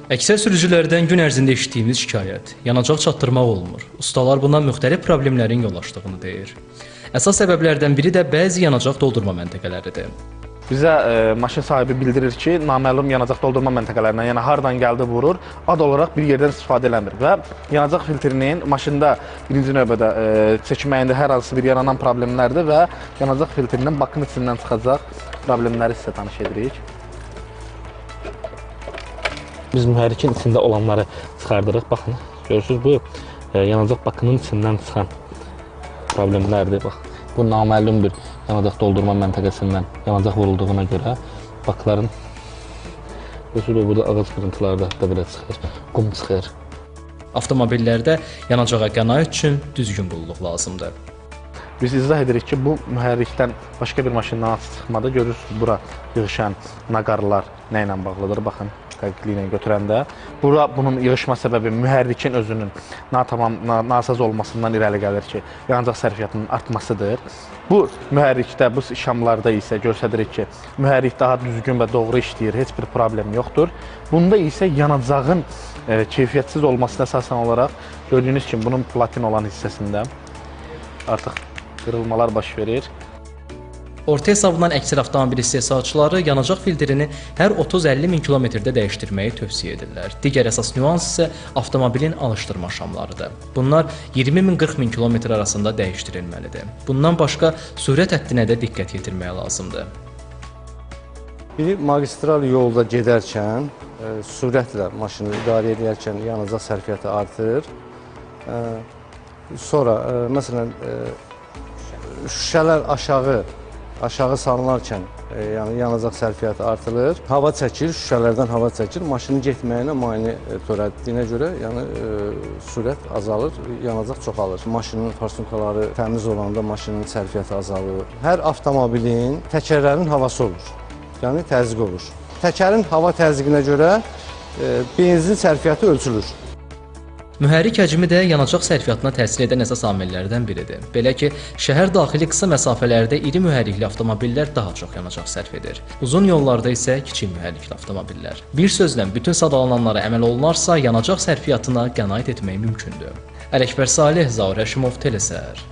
Əksər sürücülərdən gün ərzində eşitdiyimiz şikayət, yanacaq çatdırmaq olmur. Ustalar buna müxtəlif problemlərin yol açdığını deyir. Əsas səbəblərdən biri də bəzi yanacaq doldurma məntəqələridir. Bizə maşın sahibi bildirir ki, naməlum yanacaq doldurma məntəqələrindən, yəni hardan gəldi vurur, ad olaraq bir yerdən istifadə eləmir və yanacaq filtrinin maşında birinci növbədə çəkməyində hər hansı bir yaranan problemlərdir və yanacaq filtrinin bakın içindən çıxacaq problemləri sizə tanış edirik. Biz mühərrikin içində olanları çıxardırıq. Baxın, görürsünüz, bu yanacaq bakının içindən çıxan problemlərdir. Bax, bu naməlum bir yanacaq doldurma məntəqəsindən yanacaq vurulduğuna görə bakların, görürsünüz, burada ağac qırıntıları da hətta belə çıxır, qum çıxır. Avtomobillərdə yanacağa qənaət üçün düzgün qulluq lazımdır. Biz izah edirik ki, bu mühərrikdən başqa bir maşından çıxmada görürsünüz, bura yığışan naqarlar nə ilə bağlıdır, baxın. Dəqiqliklə götürəndə. Bura bunun yığışma səbəbi mühərrikin özünün nasaz olmasından irəli gəlir ki, yanacaq sərfiyyatının artmasıdır. Bu mühərrikdə, bu şamlarda isə göstəririk ki, mühərrik daha düzgün və doğru işləyir, heç bir problem yoxdur. Bunda isə yanacağın keyfiyyətsiz olmasına əsasən olaraq gördüyünüz kimi bunun platin olan hissəsində artıq qırılmalar baş verir. Orta hesabla əksər avtomobil istehsalçıları yanacaq filtrini hər 30-50 min kilometrdə dəyişdirməyi tövsiyə edirlər. Digər əsas nüans isə avtomobilin alışdırma şamlarıdır. Bunlar 20 min 40 min kilometr arasında dəyişdirilməlidir. Bundan başqa sürət həddinə də diqqət yetirmək lazımdır. Biri magistral yolda gedərkən, sürətlə maşını idarə edərkən yanacaq sərfiyyatı artır. Sonra, məsələn, şüşələr aşağı salınarkən, yəni yanacaq sərfiyyatı artırılır. Hava çəkir, şüşələrdən hava çəkir. Maşının getməyinə mane törətdiyinə görə, yəni sürət azalır, yanacaq çoxalır. Maşının farsunkaları təmiz olanda maşının sərfiyyatı azalır. Hər avtomobilin təkərlərinin havası olur, yəni təzyiq olur. Təkərin hava təzyiqinə görə benzin sərfiyyatı ölçülür. Mühərrik həcmi də yanacaq sərfiyyatına təsir edən əsas amillərdən biridir. Belə ki, şəhər daxili qısa məsafələrdə iri mühərrikli avtomobillər daha çox yanacaq sərf edir. Uzun yollarda isə kiçik mühərrikli avtomobillər. Bir sözlə, bütün sadalananlara əməl olunarsa, yanacaq sərfiyyatına qənaət etmək mümkündür. Ələkbər Salih, Zaur Həşimov, Telesəhər.